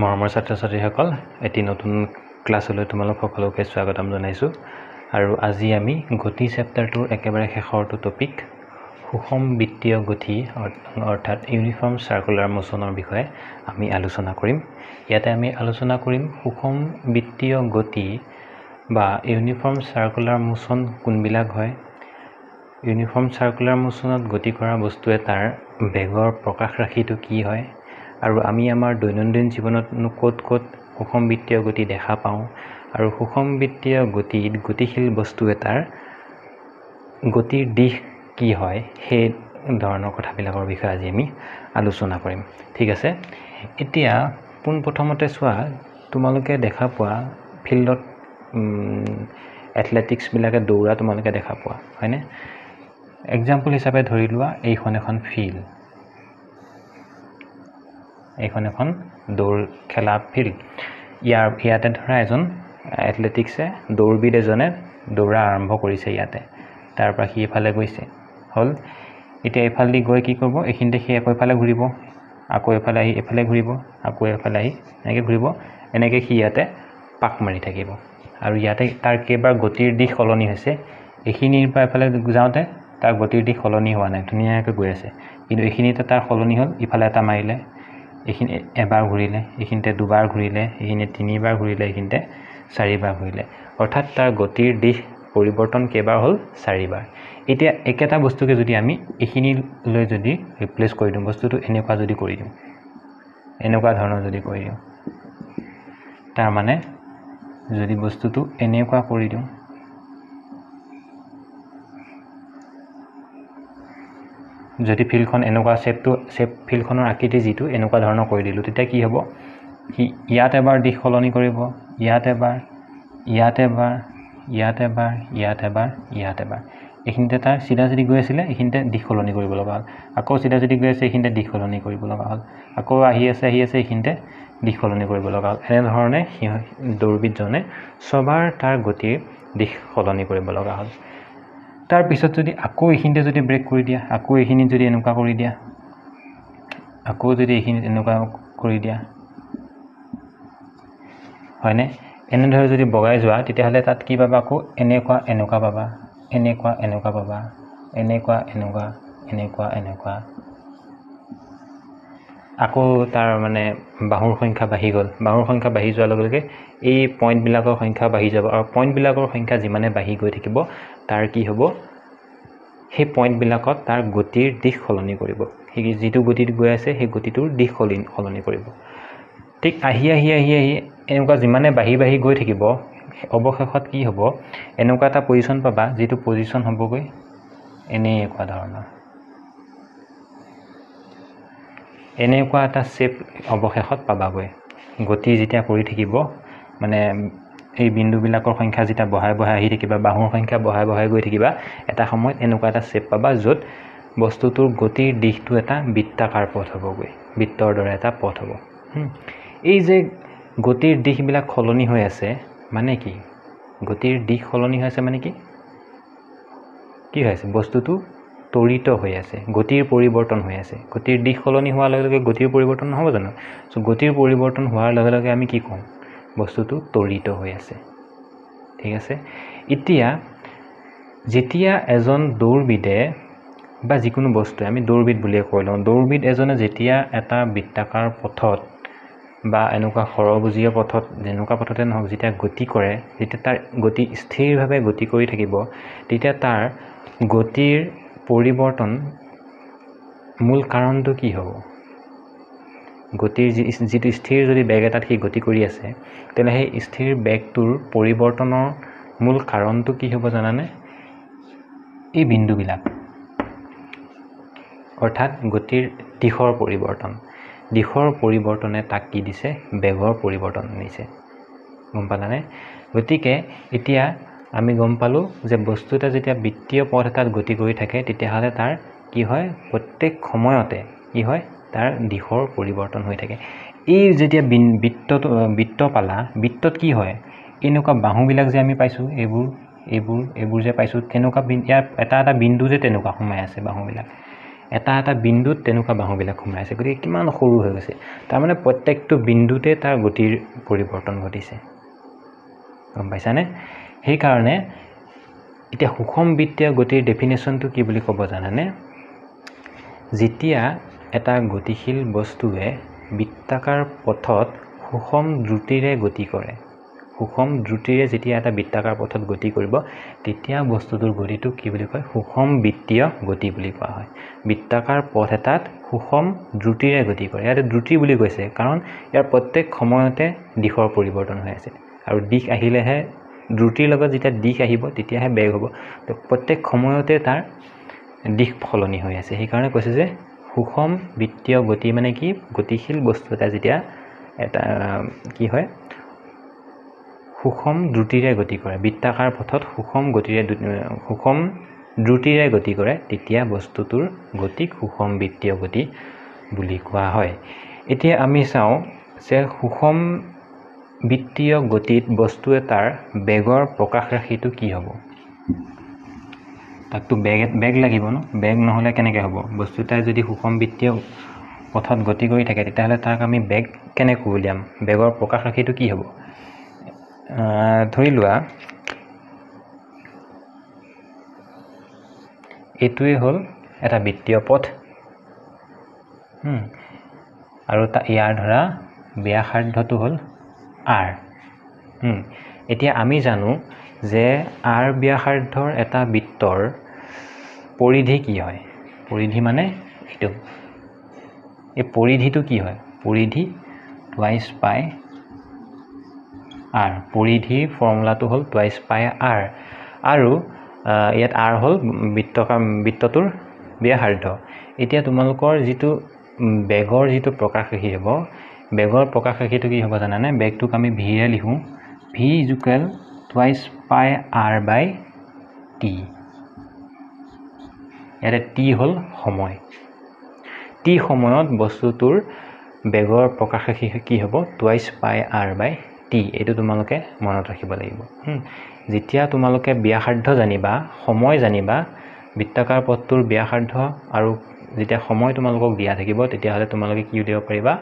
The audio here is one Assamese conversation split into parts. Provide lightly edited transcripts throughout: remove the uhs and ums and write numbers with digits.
মৰমৰ ছাত্ৰ ছাত্ৰীসকল, এটি নতুন ক্লাছলৈ তোমালোক সকলোকে স্বাগতম জনাইছোঁ। আৰু আজি আমি গতি চেপ্টাৰটোৰ একেবাৰে শেষৰটো টপিক সুষম বৃত্তীয় গতি অৰ্থাৎ ইউনিফৰ্ম চাৰ্কুলাৰ মোচনৰ বিষয়ে আমি আলোচনা কৰিম। ইয়াতে আমি আলোচনা কৰিম সুষম বৃত্তীয় গতি বা ইউনিফৰ্ম চাৰ্কুলাৰ মোচন কোনবিলাক হয়, ইউনিফৰ্ম চাৰ্কুলাৰ মোচনত গতি কৰা বস্তু এটাৰ বেগৰ প্ৰকাশ ৰাশিটো কি হয়, আৰু আমি আমাৰ দৈনন্দিন জীৱনতনো ক'ত ক'ত সুষম বৃত্তীয় গতি দেখা পাওঁ, আৰু সুষম বৃত্তীয় গতিত গতিশীল বস্তু এটাৰ গতিৰ দিশ কি হয়, সেই ধৰণৰ কথাবিলাকৰ বিষয়ে আজি আমি আলোচনা কৰিম। ঠিক আছে, এতিয়া পোনপ্ৰথমতে চোৱা, তোমালোকে দেখা পোৱা ফিল্ডত এথলেটিক্সবিলাকে দৌৰা তোমালোকে দেখা পোৱা হয়নে? এক্সাম্পল হিচাপে ধৰি লোৱা এইখন এখন ফিল্ড, এইখন এখন দৌৰ খেলা ফিল্ড। ইয়াতে ধৰা এজন এথলেটিক্সে, দৌৰবিদ এজনে দৌৰা আৰম্ভ কৰিছে ইয়াতে, তাৰ পৰা সি এইফালে গৈছে, হ'ল। এতিয়া এইফালেদি গৈ কি কৰিব, এইখিনিতে সি আকৌ এইফালে ঘূৰিব, আকৌ এইফালে আহি এইফালে ঘূৰিব, আকৌ এইফালে আহি এনেকৈ ঘূৰিব, এনেকৈ সি ইয়াতে পাক মাৰি থাকিব। আৰু ইয়াতে তাৰ কেইবাৰ গতিৰ দিশ সলনি হৈছে। এইখিনিৰ পৰা এইফালে যাওঁতে তাৰ গতিৰ দিশ সলনি হোৱা নাই, ধুনীয়াকৈ গৈ আছে, কিন্তু এইখিনিতে তাৰ সলনি হ'ল, ইফালে এটা মাৰিলে, এইখিনি এবাৰ ঘূৰিলে, এইখিনিতে দুবাৰ ঘূৰিলে, এইখিনিতে তিনিবাৰ ঘূৰিলে, এইখিনিতে চাৰিবাৰ ঘূৰিলে। অৰ্থাৎ তাৰ গতিৰ দিশ পৰিৱৰ্তন কেইবাৰ হ'ল, চাৰিবাৰ। এতিয়া একেটা বস্তুকে যদি আমি এইখিনিলৈ যদি ৰিপ্লেচ কৰি দিওঁ, বস্তুটো এনেকুৱা যদি কৰি দিওঁ, এনেকুৱা ধৰণৰ যদি কৰি দিওঁ, তাৰমানে যদি বস্তুটো এনেকুৱা কৰি দিওঁ, যদি ফিল্ডখন এনেকুৱা শ্বেপ ফিল্ডখনৰ আকৃতি যিটো এনেকুৱা ধৰণৰ কৰি দিলোঁ, তেতিয়া কি হ'ব, সি ইয়াত এবাৰ দিশ সলনি কৰিব, ইয়াত এবাৰ, ইয়াত এবাৰ, ইয়াত এবাৰ, ইয়াত এবাৰ, ইয়াত এবাৰ। এইখিনিতে তাৰ চিধা চিধি গৈ আছিলে, এইখিনিতে দিশ সলনি কৰিব লগা হ'ল, আকৌ চিধা চিধি গৈ আছে, এইখিনিতে দিশ সলনি কৰিব লগা হ'ল, আকৌ আহি আছে, আহি আছে, এইখিনিতে দিশ সলনি কৰিব লগা হ'ল। এনেধৰণে দৌৰবিদজনে ছবাৰ তাৰ গতিৰ দিশ সলনি কৰিব লগা হ'ল। তাৰপিছত যদি আকৌ এইখিনিতে যদি ব্ৰেক কৰি দিয়া, আকৌ এইখিনিত যদি এনেকুৱা কৰি দিয়া, আকৌ যদি এইখিনিত এনেকুৱা কৰি দিয়া, হয়নে? এনেদৰে যদি বগাই যোৱা, তেতিয়াহ'লে তাত কি পাবা, আকৌ এনেকুৱা এনেকুৱা পাবা, এনেকুৱা এনেকুৱা পাবা, এনেকুৱা এনেকুৱা, এনেকুৱা এনেকুৱা, আকৌ তাৰ মানে বাহুৰ সংখ্যা বাঢ়ি গ'ল। বাহুৰ সংখ্যা বাঢ়ি যোৱাৰ লগে লগে এই পইণ্টবিলাকৰ সংখ্যা বাঢ়ি যাব, আৰু পইণ্টবিলাকৰ সংখ্যা যিমানে বাঢ়ি গৈ থাকিব, তাৰ কি হ'ব, সেই পইণ্টবিলাকত তাৰ গতিৰ দিশ সলনি কৰিব, সেই যিটো গতিত গৈ আছে সেই গতিটোৰ দিশ সলনি কৰিব। ঠিক আহি আহি আহি আহি এনেকুৱা যিমানে বাঢ়ি বাঢ়ি গৈ থাকিব, অৱশেষত কি হ'ব, এনেকুৱা এটা পজিশ্যন পাবা, যিটো পজিশ্যন হ'বগৈ এনেকুৱা ধৰণৰ, এনেকুৱা এটা শ্বেপ অৱশেষত পাবাগৈ। গতি যেতিয়া কৰি থাকিব, মানে এই বিন্দুবিলাকৰ সংখ্যা যেতিয়া বঢ়াই বঢ়াই আহি থাকিবা, বাহুৰ সংখ্যা বঢ়াই বঢ়াই গৈ থাকিবা, এটা সময়ত এনেকুৱা এটা শ্বেপ পাবা য'ত বস্তুটোৰ গতিৰ দিশটো এটা বৃত্তাকাৰ পথ হ'বগৈ, বৃত্তৰ দৰে এটা পথ হ'ব। এই যে গতিৰ দিশবিলাক সলনি হৈ আছে, মানে কি, গতিৰ দিশ সলনি হৈ আছে মানে কি, কি হৈ আছে, বস্তুটো ত্বৰিত হৈ আছে, গতিৰ পৰিৱৰ্তন হৈ আছে। গতিৰ দিশ সলনি হোৱাৰ লগে লগে গতিৰ পৰিৱৰ্তন নহ'ব জানো? চ' গতিৰ পৰিৱৰ্তন হোৱাৰ লগে লগে আমি কি কওঁ, বস্তুটো ত্বৰিত হৈ আছে। ঠিক আছে, এতিয়া যেতিয়া এজন দৌৰবিদে বা যিকোনো বস্তুৱে, আমি দৌৰবিদ বুলিয়ে কৈ লওঁ, দৌৰবিদ এজনে যেতিয়া এটা বৃত্তাকাৰ পথত বা এনেকুৱা সৰভুজীয়া পথত, যেনেকুৱা পথতে নহওক, যেতিয়া গতি কৰে, যেতিয়া তাৰ গতি স্থিৰভাৱে গতি কৰি থাকিব, তেতিয়া তাৰ গতিৰ পৰিৱৰ্তন মূল কাৰণটো কি হ'ব, গতিৰ যিটো স্থিৰ যদি বেগ এটাত সি গতি কৰি আছে, তেনে সেই স্থিৰ বেগটোৰ পৰিৱৰ্তনৰ মূল কাৰণটো কি হ'ব জানানে? এই বিন্দুবিলাক, অৰ্থাৎ গতিৰ দিশৰ পৰিৱৰ্তন। দিশৰ পৰিৱৰ্তনে তাক কি দিছে, বেগৰ পৰিৱৰ্তন আনিছে। গম পালানে? গতিকে এতিয়া আমি গম পালোঁ যে বস্তু এটা যেতিয়া বৃত্তীয় পথ এটাত গতি কৰি থাকে, তেতিয়াহ'লে তাৰ কি হয়, প্ৰত্যেক সময়তে কি হয়, তাৰ দিশৰ পৰিৱৰ্তন হৈ থাকে। এই যেতিয়া বৃত্ত পালা, বৃত্তত কি হয়, এনেকুৱা বাহুবিলাক যে আমি পাইছোঁ, এইবোৰ এইবোৰ এইবোৰ যে পাইছোঁ, তেনেকুৱা ইয়াৰ এটা এটা বিন্দু যে তেনেকুৱা সোমাই আছে বাহুবিলাক। এটা এটা বিন্দুত তেনেকুৱা বাহুবিলাক সোমাই আছে, গতিকে কিমান সৰু হৈ গৈছে। তাৰমানে প্ৰত্যেকটো বিন্দুতে তাৰ গতিৰ পৰিৱৰ্তন ঘটিছে, গম পাইছানে? সেইকাৰণে এতিয়া সুষম বৃত্তীয় গতিৰ ডেফিনেশ্যনটো কি বুলি ক'ব জানানে? যেতিয়া এটা গতিশীল বস্তুৱে বৃত্তাকাৰ পথত সুষম দ্ৰুতিৰে গতি কৰে, সুষম দ্ৰুতিৰে যেতিয়া এটা বৃত্তাকাৰ পথত গতি কৰিব, তেতিয়া বস্তুটোৰ গতিটোক কি বুলি কয়? সুষম বৃত্তীয় গতি বুলি কোৱা হয়। বৃত্তাকাৰ পথ এটাত সুষম দ্ৰুতিৰে গতি কৰে। ইয়াতে দ্ৰুতি বুলি কৈছে কাৰণ ইয়াৰ প্ৰত্যেক সময়তে দিশৰ পৰিৱৰ্তন হৈ আছে, আৰু দিশ আহিলেহে, দ্ৰুতিৰ লগত যেতিয়া দিশ আহিব তেতিয়াহে বেগ হ'ব। তো প্ৰত্যেক সময়তে তাৰ দিশ সলনি হৈ আছে। সেইকাৰণে কৈছে যে সুষম বৃত্তীয় গতি মানে কি? গতিশীল বস্তু এটা যেতিয়া এটা কি হয়, সুষম দ্ৰুতিৰে গতি কৰে, বৃত্তাকাৰ পথত সুষম গতিৰে সুষম দ্ৰুতিৰে গতি কৰে, তেতিয়া বস্তুটোৰ গতিক সুষম বৃত্তীয় গতি বুলি কোৱা হয়। এতিয়া আমি চাওঁ যে সুষম বৃত্তীয় গতিত বস্তু এটাৰ বেগৰ প্ৰকাশ ৰাশিটো কি হ'ব। তাকতো বেগ লাগিব ন, বেগ নহ'লে কেনেকৈ হ'ব? বস্তু এটাই যদি সুষম বৃত্তীয় পথত গতি কৰি থাকে তেতিয়াহ'লে তাক আমি বেগ কেনেকৈ উলিয়াম? বেগৰ প্ৰকাশ ৰাশিটো কি হ'ব? ধৰি লোৱা এইটোৱে হ'ল এটা বৃত্তীয় পথ, আৰু ইয়াৰ ধৰা ব্যাসাৰ্ধটো হ'ল আৰ। এতিয়া আমি জানো যে আৰ ব্যাসাৰ্ধৰ এটা বৃত্তৰ পৰিধি কি হয়। পৰিধি মানে এইটো, এই পৰিধিটো কি হয়? পৰিধি টুৱাইছ পাই আৰ। পৰিধিৰ ফৰ্মুলাটো হ'ল টুৱাইছ পাই আৰ, আৰু ইয়াত আৰ হ'ল বৃত্তটোৰ ব্যাসাৰ্ধ। এতিয়া তোমালোকৰ যিটো বেগৰ যিটো প্ৰকাশ ৰাশি হ'ব, বেগৰ প্ৰকাশ ৰাশিটো কি হ'ব জানানে? বেগটোক আমি ভিৰে লিখোঁ, V equal twice pi R by T. ইয়াতে টি হ'ল সময়। টি সময়ত বস্তুটোৰ বেগৰ প্ৰকাশ ৰাশি কি হ'ব? Twice pi R by T. এইটো তোমালোকে মনত ৰাখিব লাগিব। যেতিয়া তোমালোকে ব্যাসাৰ্ধ জানিবা, সময় জানিবা, বৃত্তাকাৰ পথটোৰ ব্যাসাৰ্ধ আৰু যেতিয়া সময় তোমালোকক দিয়া থাকিব, তেতিয়াহ'লে তোমালোকে কি উলিয়াব পাৰিবা?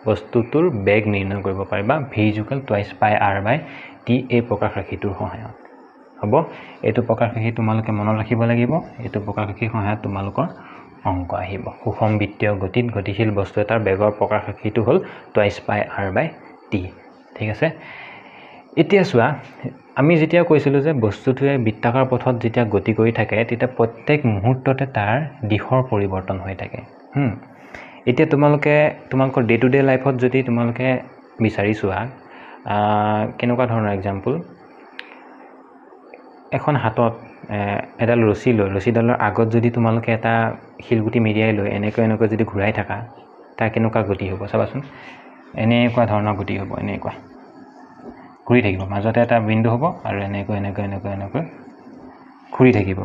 বস্তুটোৰ বেগ নিৰ্ণয় কৰিব পাৰিবা, V equal twice pi R by T, এই প্ৰকাশ ৰাশিটোৰ সহায়ত হ'ব। এইটো প্ৰকাশ ৰাশি তোমালোকে মনত ৰাখিব লাগিব। এইটো প্ৰকাশ ৰাশিৰ সহায়ত তোমালোকৰ অংক আহিব। সুষম বৃত্তীয় গতিত গতিশীল বস্তু এটাৰ বেগৰ প্ৰকাশ ৰাশিটো হ'ল twice pi R by T. ঠিক আছে। এতিয়া চোৱা, আমি যেতিয়া কৈছিলোঁ যে বস্তুটোৱে বৃত্তাকাৰ পথত যেতিয়া গতি কৰি থাকে তেতিয়া প্ৰত্যেক মুহূৰ্ততে তাৰ দিশৰ পৰিৱৰ্তন হৈ থাকে। এতিয়া তোমালোকে তোমালোকৰ ডে টু ডে লাইফত যদি তোমালোকে বিচাৰি চোৱা, কেনেকুৱা ধৰণৰ এক্সাম্পল, এখন হাতত এডাল ৰছী লৈ, ৰছীডালৰ আগত যদি তোমালোকে এটা শিলগুটি মেৰিয়াই লৈ এনেকৈ এনেকৈ যদি ঘূৰাই থাকা, তাৰ কেনেকুৱা গতি হ'ব চাবাচোন। এনেকুৱা ধৰণৰ গতি হ'ব, এনেকুৱা ঘূৰি থাকিব, মাজতে এটা বিন্দু হ'ব আৰু এনেকৈ এনেকৈ এনেকৈ এনেকৈ ঘূৰি থাকিব।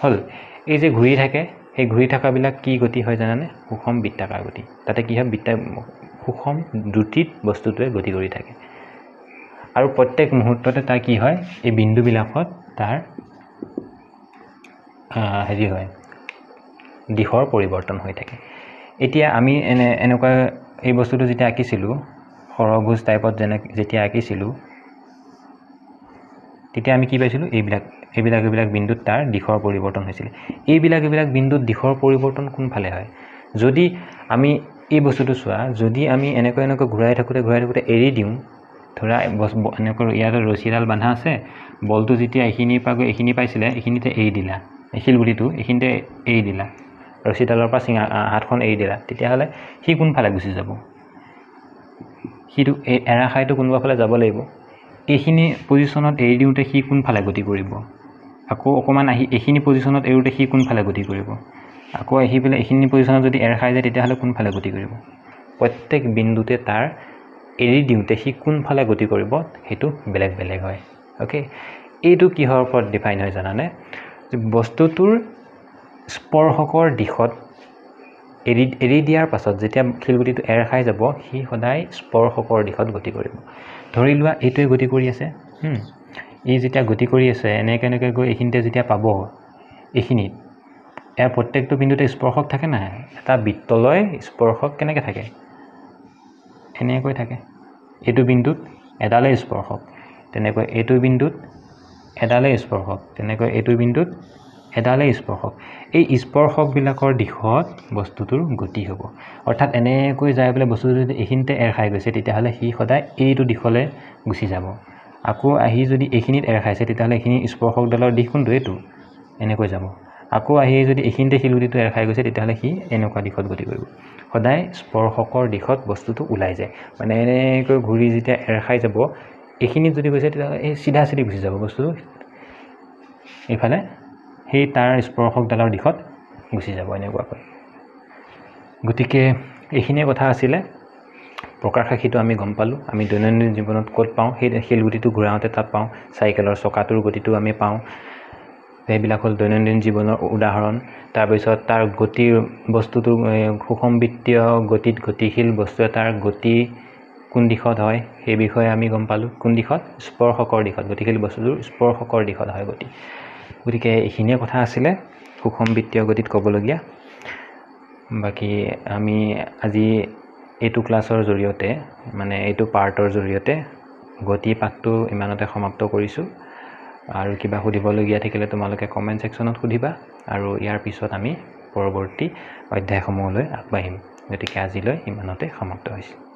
হ'ল, এই যে ঘূৰি থাকে, সেই ঘূৰি থকাবিলাক কি গতি হয় জানানে? সুষম বৃত্তাকাৰ গতি। তাতে কি হয়? সুষম দ্ৰুতিত বস্তুটোৱে গতি কৰি থাকে, আৰু প্ৰত্যেক মুহূৰ্ততে তাৰ কি হয়? এই বিন্দুবিলাকত তাৰ হেৰি হয়, দিশৰ পৰিৱৰ্তন হৈ থাকে। এতিয়া আমি এনেকুৱা এই বস্তুটো যেতিয়া আঁকিছিলোঁ, ষড়ভুজ টাইপত যেতিয়া আঁকিছিলোঁ, তেতিয়া আমি কি পাইছিলোঁ? এইবিলাক এইবিলাক এইবিলাক বিন্দুত তাৰ দিশৰ পৰিৱৰ্তন হৈছিলে। এইবিলাক এইবিলাক বিন্দুত দিশৰ পৰিৱৰ্তন কোনফালে হয়? যদি আমি এই বস্তুটো চোৱা, যদি আমি এনেকৈ এনেকৈ ঘূৰাই থাকোঁতে ঘূৰাই থাকোঁতে এৰি দিওঁ, ধৰা এনেকৈ ইয়াতে ৰছীডাল বান্ধা আছে, বলটো যেতিয়া এইখিনিৰ পৰা গৈ এইখিনি পাইছিলে, এইখিনিতে এৰি দিলা, শিলগুটিটো এইখিনিতে এৰি দিলা, ৰছীডালৰ পৰা চিঙা হাতখন এৰি দিলা, তেতিয়াহ'লে সি কোনফালে গুচি যাব? সিটো এৰা খাইতো কোনোবা ফালে যাব লাগিব। এইখিনি পজিশ্যনত এৰি দিওঁতে সি কোনফালে গতি কৰিব? আকৌ অকণমান আহি এইখিনি পজিশ্যনত এৰোঁতে সি কোনফালে গতি কৰিব? আকৌ আহি পেলাই এইখিনি পজিশ্যনত যদি এৰ খাই যায় তেতিয়াহ'লে কোনফালে গতি কৰিব? প্ৰত্যেক বিন্দুতে তাৰ এৰি দিওঁতে সি কোনফালে গতি কৰিব সেইটো বেলেগ বেলেগ হয়। অ'কে, এইটো কিহৰ ওপৰত ডিফাইন হয় জানানে? বস্তুটোৰ স্পৰ্শকৰ দিশত এৰি এৰি দিয়াৰ পাছত যেতিয়া শিলগুটিটো এৰ খাই যাব, সি সদায় স্পৰ্শকৰ দিশত গতি কৰিব। ধৰি লোৱা এইটোৱে গতি কৰি আছে, ই যেতিয়া গতি কৰি আছে এনেকৈ এনেকৈ গৈ এইখিনিতে যেতিয়া পাব, এইখিনিত ইয়াৰ প্ৰত্যেকটো বিন্দুতে স্পৰ্শক থাকে নাই? এটা বৃত্তলৈ স্পৰ্শক কেনেকৈ থাকে? এনেকৈ থাকে। এইটো বিন্দুত এডালেই স্পৰ্শক, তেনেকৈ এইটো বিন্দুত এডালেই স্পৰ্শক, তেনেকৈ এইটো বিন্দুত এডালেই স্পৰ্শক। এই স্পৰ্শকবিলাকৰ দিশত বস্তুটোৰ গতি হ'ব। অৰ্থাৎ এনেকৈ যাই পেলাই বস্তুটো যদি এইখিনিতে এৰ খাই গৈছে, তেতিয়াহ'লে সি সদায় এইটো দিশলৈ গুচি যাব। আকৌ আহি যদি এইখিনিত এৰ খাইছে, তেতিয়াহ'লে এইখিনি স্পৰ্শকডালৰ দিশ কোনটো? এইটো, এনেকৈ যাব। আকৌ আহি যদি এইখিনিতে শিলগুটিটো এৰ খাই গৈছে, তেতিয়াহ'লে সি এনেকুৱা দিশত গতি কৰিব। সদায় স্পৰ্শকৰ দিশত বস্তুটো ওলাই যায়। মানে এনেকৈ ঘূৰি যেতিয়া এৰ খাই যাব, এইখিনিত যদি গৈছে, তেতিয়াহ'লে এই চিধা চিধি গুচি যাব বস্তুটো, এইফালে সেই তাৰ স্পৰ্শকডালৰ দিশত গুচি যাব এনেকুৱাকৈ। গতিকে এইখিনিয়ে কথা আছিলে। প্ৰকাশৰাশিটো আমি গম পালোঁ, আমি দৈনন্দিন জীৱনত ক'ত পাওঁ, সেই শিলগুটিটো ঘূৰাওঁতে তাত পাওঁ, চাইকেলৰ চকাটোৰ গতিটো আমি পাওঁ। সেইবিলাক হ'ল দৈনন্দিন জীৱনৰ উদাহৰণ। তাৰপিছত তাৰ গতিৰ বস্তুটো সুষম বৃত্তীয় গতিত গতিশীল বস্তু এটাৰ গতি কোন দিশত হয় সেই বিষয়ে আমি গম পালোঁ। কোন দিশত? স্পৰ্শকৰ দিশত, গতিশীল বস্তুটোৰ স্পৰ্শকৰ দিশত হয় গতি। গতিকে এইখিনিয়ে কথা আছিলে সুষম বৃত্তীয় গতিত ক'বলগীয়া। বাকী আমি আজি এইটো ক্লাছৰ জৰিয়তে, মানে এইটো পাৰ্টৰ জৰিয়তে গতি পাঠটো ইমানতে সমাপ্ত কৰিছোঁ। আৰু কিবা সুধিবলগীয়া থাকিলে তোমালোকে কমেণ্ট ছেকশ্যনত সুধিবা, আৰু ইয়াৰ পিছত আমি পৰৱৰ্তী অধ্যায়সমূহলৈ আগবাঢ়িম। গতিকে আজিলৈ ইমানতে সমাপ্ত হৈছে।